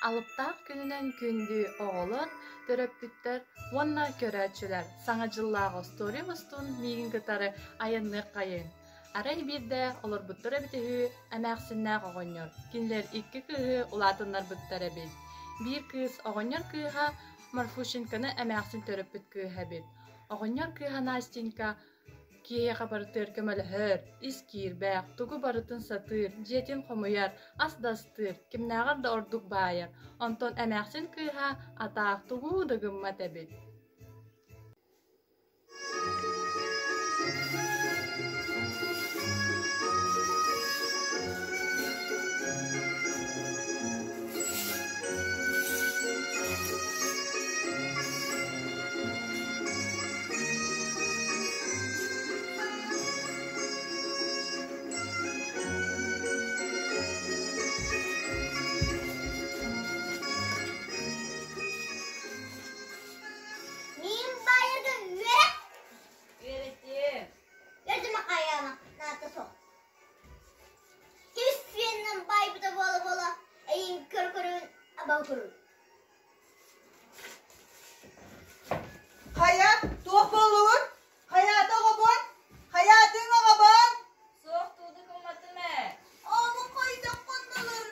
Алыптаах күнүнэн күндү оҕолор, төрөппүттэр уонна көрөөччүлэр Саҥа дьыллааҕы остуоруйа устун миигин кытары айанныаххайыҥ. Арай биирдэ олорбуттар эбит үһү эмээхсиннээх оҕонньор. Кинилэр икки кыыһы улаатыннарбыттар эбит. Биир кыыс оҕонньор кыыһа Марфушеньканы эмээхсин төрөппүт кыыһа эбит. Оҕонньор кыыһа Настенька Киһиэхэ барытыгар көмөлөһөр, ис киирбэх, тугу барытын сатыыр, дьиэтин хомуйар, ас да астыыр, кимнээҕэр да ордук баайар. Онтон эмээхсин кыыһа атаах тугу да гыммат эбит. Мин байырга үөрэх Үөрэтиэ. Үөрдүмэ хайаама, наата суох. Кибис сүөннэн байбыта буола-буола, эйин көр-көрүн абал көрүн. Хайа, туох буоллугут? Хайаата оҕобун? Хайаатыҥ оҕобун? Суох тууду кымматым ээ. Ону хайдах хоннолор?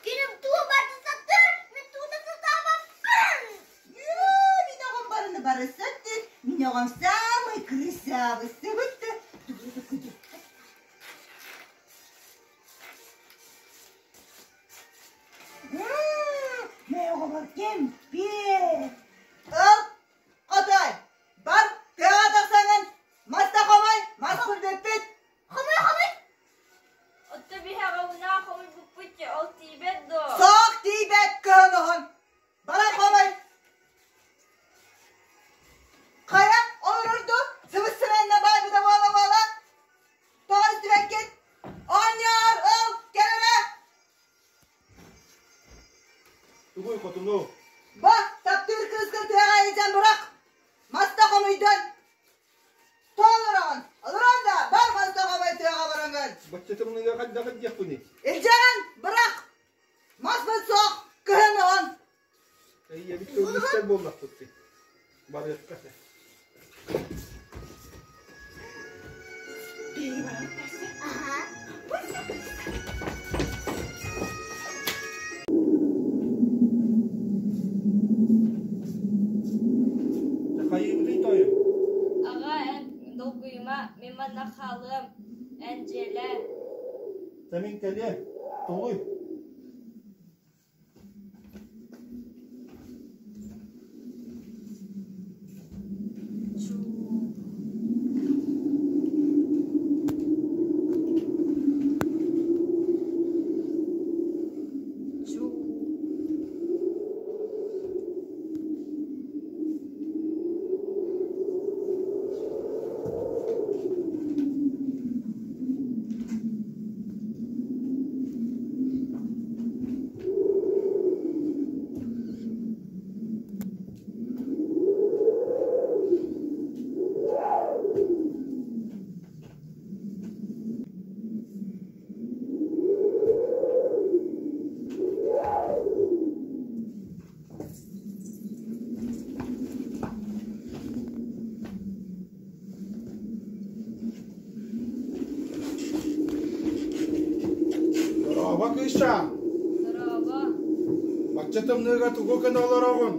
Киним туу барда саттыр, мин туута сатаабаппын. Йоо, мин оҕом барыны бары саттыр. Мин оҕом самый красавый Мин оҕобор кэмпиэт. Ыл, хотой, бар, тыаҕа тахсаҥын, маста хомуй, мас курдуппүт. Хомуй, хомуй. Отто биһэҕэ унаах хомуйбуппут ол тиийбэт дуо? Соох тиийбэт кыһын оһон. Баран хомуй. Хайа, олорор дуу? Сыбыс-сымыанна баайбыта буола-буола. Тоҕо истибэккит? Оҕонньоор, ыл, кэл эрэ! Тугуй хотуну? Ба, таптыыр кыыскын тыаҕа илдьэн бырах! Маста хомуйдун! Тоҕо олороҕун? Олорон да, бар маста хомуй тыаҕа бараҥҥын! Бачча тымныыга хайдах илдьиэхпиний? Илдьэҕин, бырах! Маспыт суох, кыһын уһун! Эйиэбит тыллыстар буоллахпыт дии. Барыахха сэ. Аха. Хайыыбытый тойон? Аҕа эн долгуйума, мин манна хаалыам, эн дьиэлээ. Сэмин кэлиэ, тугуй? Дорообо, кыысчаан! Дорообо. Бачча тымныыга тугу гына олороҕун?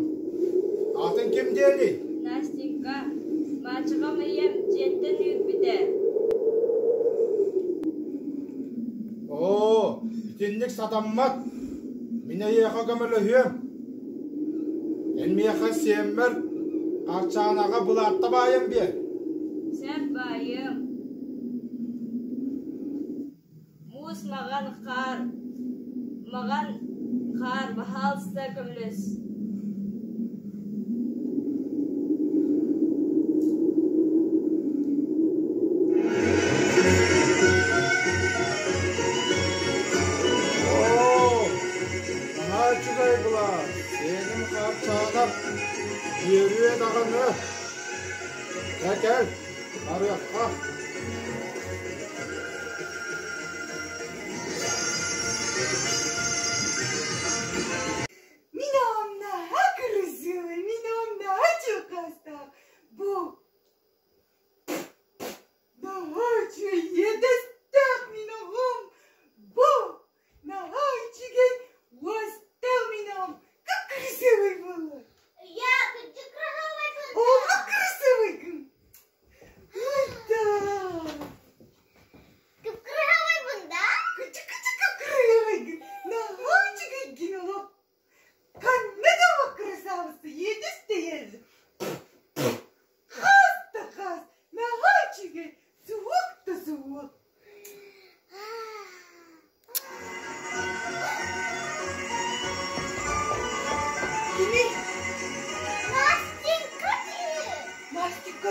Аатыҥ ким диэний? Настенька, маччаҕам ийэм дьиэттэн үүрбүтэ. Оо, итинник сатаммат. Мин эйиэхэ көмөлөһүөм. Эн миэхэ сиэммэр Арчаанаҕа былаатта баайан биэр. Сөп баайыам. Муус маҕан хаар, маҕан хаар, баһаалыста көмөлөс. Оо, наһаа үчүгэй былаат. Сиэним Хаарчаанап үөрүө даҕаны. Чэ кэл, барыахха.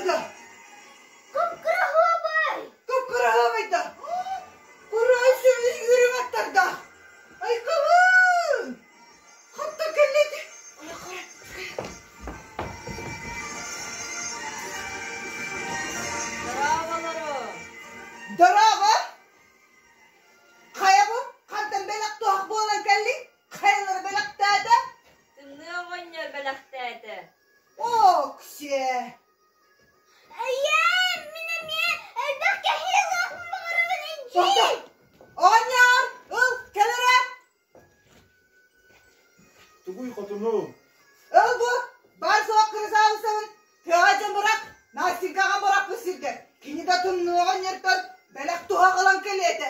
да? Кып-кыраһыабай! Кып-кыраһыабай да? Курай сүрүн үрүҥ аттардаах. Айкабын! Хатта кэллити. Дорооболору! Дорообо! Хайа бу? Хантан бэлэх туһах буолан кэллиҥ? Хайалара бэлэхтээтэ? Тымныы оҕонньор бэлэхтээтэ. Оксе! Эйээ, мин эмиэ элбэх киһи ылыахпын баҕарабын Тохто! илдьии! Оҕонньор, ыл, кэл эрэ! Тугуй хотуну? Ыл бу, баар суох кырасаабысабын, тыаҕа дьон бырах, Настенькаҕа бырахпыт сиргэ. Кини да тымныы оҕонньортон бэлэх туһах ылан кэлиэ этэ.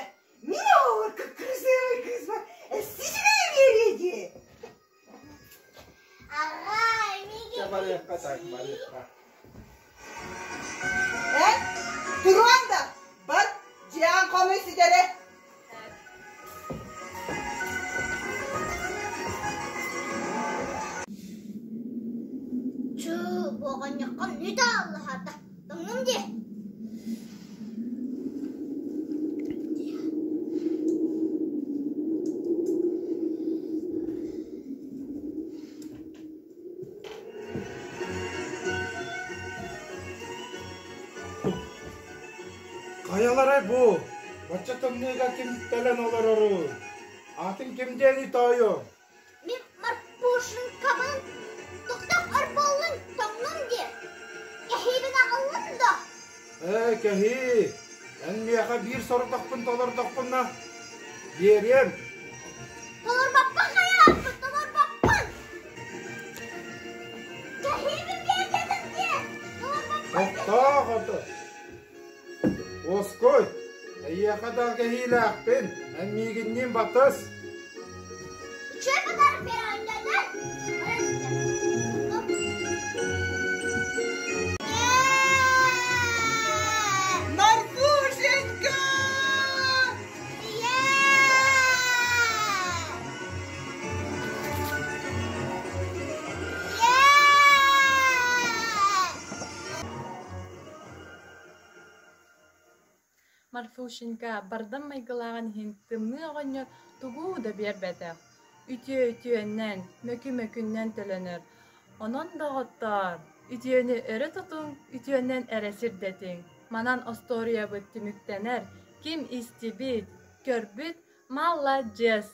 Мин оҕолор кырасыабай кыыспар эссичигэ биэриэ дии. Аҕаа, миигин Чэ барыахха так, барыахха. Эн, туруон да, бар, дьиэҕин хомуй ситэри. Чуу, бу оҕонньоххо нүтэ аллаһаата. Тоҥнум дии. Хайаларай бу? Бачча тымныыга ким кэлэн олорору? Аатын ким диэний тоойу? Мин Марпушенкабын тохтоп арбаллын тоҥнум диэ. Кэһиибин аҕаллым да. Ээ, кэһии! Эн миэхэ биир сорудахпын толордохпуна, биэриэм. Толорбаппын хайааппын, толорбаппын! Кэһиибин биэрдэтим диэ! Толорбаппын! Тохтоох ото. Уоскуй, эйиэхэ да кэһиилээхпин, эн миигинниин батыс. Үчүгэй подарок бераҕыҥҥа Марфушенька! Марфушенька бардам майгылааҕын иһин Тымныы оҕонньор тугу да биэрбэтэх, үтүө-үтүөннэн, мөкү-мөкүннэн төлөнөр. Онон, доҕоттоор, үтүөнү өрө тутуҥ, үтүөннэн эрэ сирдэтиҥ. Манан остуоруйабыт түмүктэнэр. Ким истибит, көрбүт маладьыас!